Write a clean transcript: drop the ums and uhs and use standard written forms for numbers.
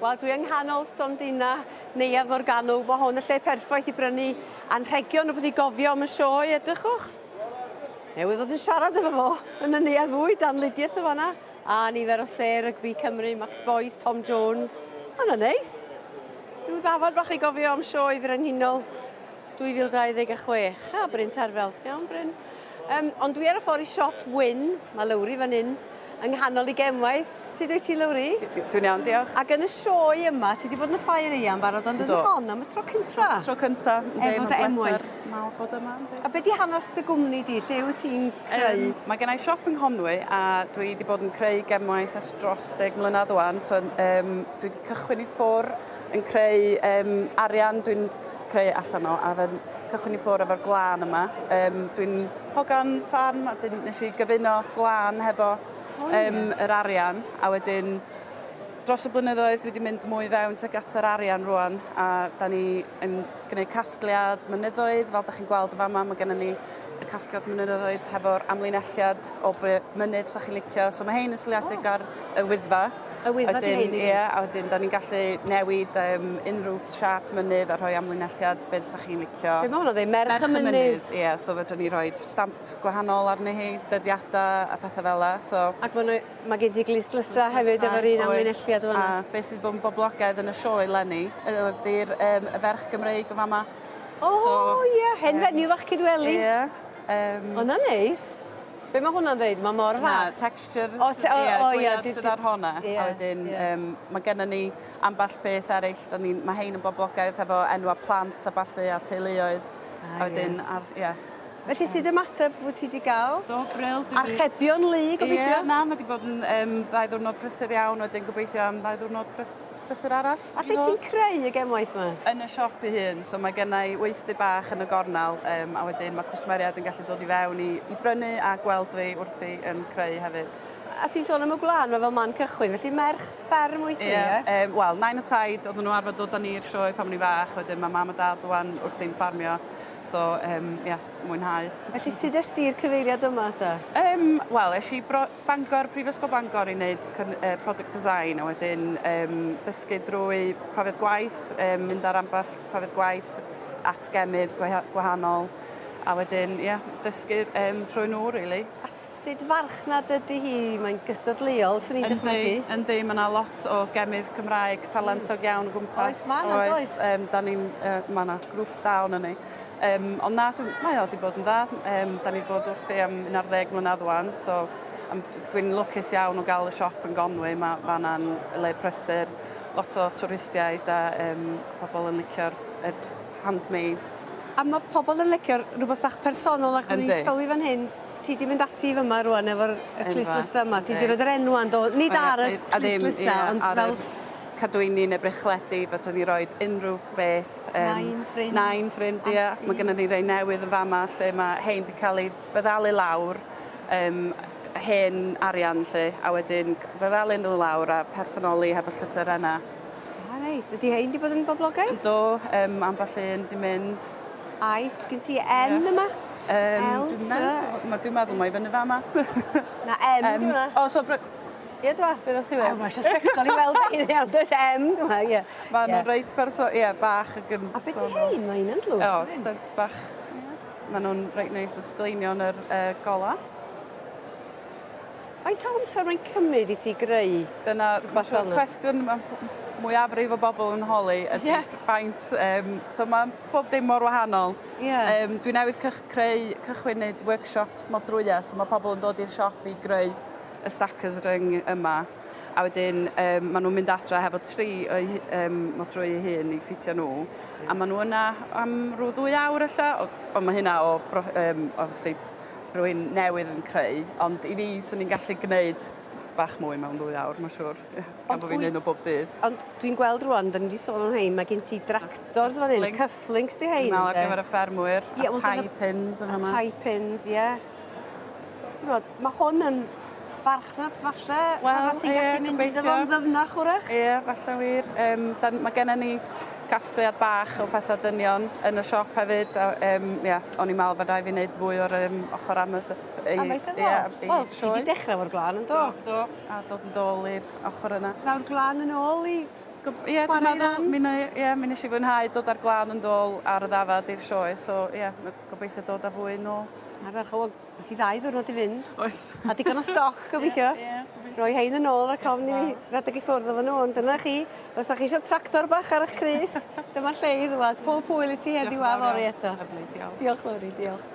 Wel, dwi yng nghanol stondina Neuadd Morgannwg. Mae hwn y lle perffaith i brynu anrhegion, rhywbeth i gofio am y sioe. Edrychwch. Newydd fod yn siarad efo fo yn y neuadd fwyd Dan Lydiate yn fanna. A nifer o sêr rygbi Cymru, Max Boyce, Tom Jones. Ma' hwnna'n neis. Rhyw ddafad bach i gofio am sioe frenhinol 2026. A Bryn Terfel. Ti'n iawn, Bryn? Um, ond dwi ar y ffordd i siop Wyn, mae Lowri fan hyn, yng nghanol i gemwaith. Sut wyt ti, Lowri? Dwi'n iawn, diolch. Ac yn y sioe yma, ti wedi bod yn y ffair eang barod, ond yn hon am y tro cynta. Tro cynta, yndi. Efo dy emwaith. Mawr bod yma, yndi. A be di hanes dy gwmni di? Lle wyt ti'n creu? Um, mae gen i siop yng Nghonwy a dwi wedi bod yn creu gemwaith ers dros 10 mlynedd wan. So, um, dwi wedi cychwyn i ffwr yn creu um, arian dwi'n creu allan o a fe'n cychwyn i ffwr efo'r glân yma. Um, dwi'n hogan ffarm a dyn, nes i gyfuno glân hefo oh, um, yr arian a wedyn dros y blynyddoedd dwi wedi mynd mwy fewn tuag at yr arian rwan a da ni yn gwneud casgliad mynyddoedd fel da chi'n gweld yn fama mae gennym ni y casgliad mynyddoedd hefo'r amlinelliad o be mynydd sa chi'n licio. So mae hein yn seiliedig oh. ar y Wyddfa. Y Wyddfa di hein, Ie, a wedyn da ni'n gallu newid um, unrhyw siâp mynydd a rhoi amlinelliad beth sa chi'n licio. Be mae hwnna'n dweud? Merch, Merch y mynydd? Ie, so fedrwn ni rhoi stamp gwahanol arni hi, dyddiadau a pethau fel 'la. So, Ac ma' ma' gen ti glustlysa hefyd efo'r un amlinelliad fan'na. A beth sydd 'di bod yn boblogaidd yn y sioe 'leni ydy'r um, y ferch Gymreig yn fama. O so, ie, hen fenyw fach Cydweli. Ie. Um, o, na neis. Be mae hwnna'n dweud? Mae mor fa. Na, texture. O, te, o, o, ie, sydd ar honna. Yeah, a wedyn, yeah. um, mae gennym ni ambell beth eraill. Ni, mae hein yn boblogaidd hefo enwa plant a ballu a teuluoedd. Ah, a wedyn, yeah. ar, yeah. Felly sut ymateb wyt ti 'di gael? Do, bril. Archebion lu gobeithio? Ie, na, mae 'di bod yn um, ddau ddwrnod prysur iawn, wedyn gobeithio am ddau ddwrnod prys prysur arall. A lle ti'n creu y gemwaith 'ma? Yn y siop ei hun, so mae genna i weithdy bach yn y gornel, um, a wedyn mae cwsmeriaid yn gallu dod i fewn i, i brynu a gweld fi wrthi yn creu hefyd. A ti'n sôn am y gwlân 'ma fel man cychwyn, felly merch fferm wyt ti, ie? Yeah, um, Wel, nain a taid, oedden nhw arfer dod â ni i'r sioe pan o'n i'n fach, wedyn mae mam a dad wan wrthi'n ffarmio. So, um, yeah, mwynhau. Felly sut est ti i'r cyfeiriad yma ta? Um, Wel, es i bro Bangor, Prifysgol Bangor i wneud uh, product design a wedyn um, dysgu drwy profiad gwaith, um, mynd ar ambell profiad gwaith at gemydd gwahanol a wedyn, ie, yeah, dysgu um, trwy nhw, really. A sut farchnad ydy hi? Mae'n gystadleuol, swn i'n dychmygu. Yndi, yndi, mae yna lot o gemydd Cymraeg talentog iawn o gwmpas. Oes, mae yna, does? Um, da ni'n, uh, mae yna grŵp da o'n ni. Um, ond na, dwi, mae o wedi bod yn dda. Um, da ni wedi bod wrthi am 11 mlynedd wan, so um, dwi'n lwcus iawn o gael y siop yn Gonwy. Mae fanna'n le prysur, lot o twristiaid a um, pobl yn licio'r er handmade. A mae pobl yn licio rhywbeth bach personol ac o'n i'n sylwi fan hyn, ti 'di mynd ati fyma rwan efo'r y clustlysa yma, ti 'di roid yr enwa yndo? Nid ar y clustlysa ond fel... Cadwyni neu brechledi fedrwn ni roid unrhyw beth yym... Nain, ffrind. Nain, ffrind ia. Anti. Ma' gynnon ni rei newydd yn fama lle ma' hein 'di ca'l eu feddalu lawr yym hen arian 'lly a wedyn feddalu n'w lawr a personoli hefo llythyrenna. A reit, ydi hein 'di bod yn boblogaidd? Yndw, yym ambell un 'di mynd. Ait, gen ti N yma? Yym L, T. Dwi'n meddwl, ma' dwi'n meddwl mai fyny fama. Na M 'di hwnna. O so bry- Ie dwa? Be' ddech chi feddwl? O ma' isio sbectol i weld hein iawn does M dwi me'wl ie. Ma' nw'n reit berso- ie bach ag yn... A be' 'di hein? Ma' heina'n dlws. O styds bach. Ie. Ma' nw'n reit neis o sgleinio yn yr yy gola. Faint o amser mae'n cymryd i ti greu Dyna rhywbeth fel 'na? cwestiwn ma' mwyafrif o bobl yn holi ydi Ie. faint yym so ma' bob dim mor wahanol. Ie. Yym dwi newydd cych- creu cychwyn neud workshops modrwya so ma' pobl yn dod i'r siop i greu y stackers ring yma a wedyn yym ma' nw'n mynd adra hefo tri o'u hu- yym modrwy eu hun i ffitio n'w a ma' n'w yna am rw ddwy awr ella o- on' ma' hynna o bro- yym obviously rwy'n newydd yn creu, ond i fi, swn i'n gallu gwneud bach mwy mewn ddwy awr, mae'n siŵr, gan bod fi'n neud nhw bob dydd. Ond dwi'n gweld rwan, da ni wedi sôn am rhein, mae gen ti dractors fan hyn, cufflinks di hein, ynde? ar gyfer y ffermwyr, a tie pins yn fan'na. A tie pins, ie. Ti'n bod, mae hwn yn farchnad falle, Wel, ti'n gallu mynd iddo fo'n ddyfnach wrach? Ie, falle wir. Um, dan, mae gennym ni gasgliad bach o pethau dynion yn y siop hefyd a yym ia o'n i'n me'wl fod rai' fi neud fwy o'r yym ochor amaethyddol. Ia i Wel ti 'di dechre efo'r gwlân yndo? Do do a dod yn dôl i'r ochor yna. Daw'r gwlân yn ôl i Ie, dwi'n meddwl, mi, ie, mi nes i fwynhau dod ar glân yn dôl ar y ddafad i'r sioe, so ie, yeah, gobeithio dod â fwy nôl. Ardderchog, wel, ti ddau ddwrnod i fynd. Oes. A digon o stoc, gobeithio. Ie, yeah, gobeithio. Roi hein yn ôl ar cofn i mi redeg i ffwrdd efo nhw, ond dyna chi. Os da chi eisiau tractor bach ar eich crys, dyma lle i ddwad. Pob hwyl i ti heddiw a fory eto. Lyfli, diolch. Diolch, Lowri, diolch.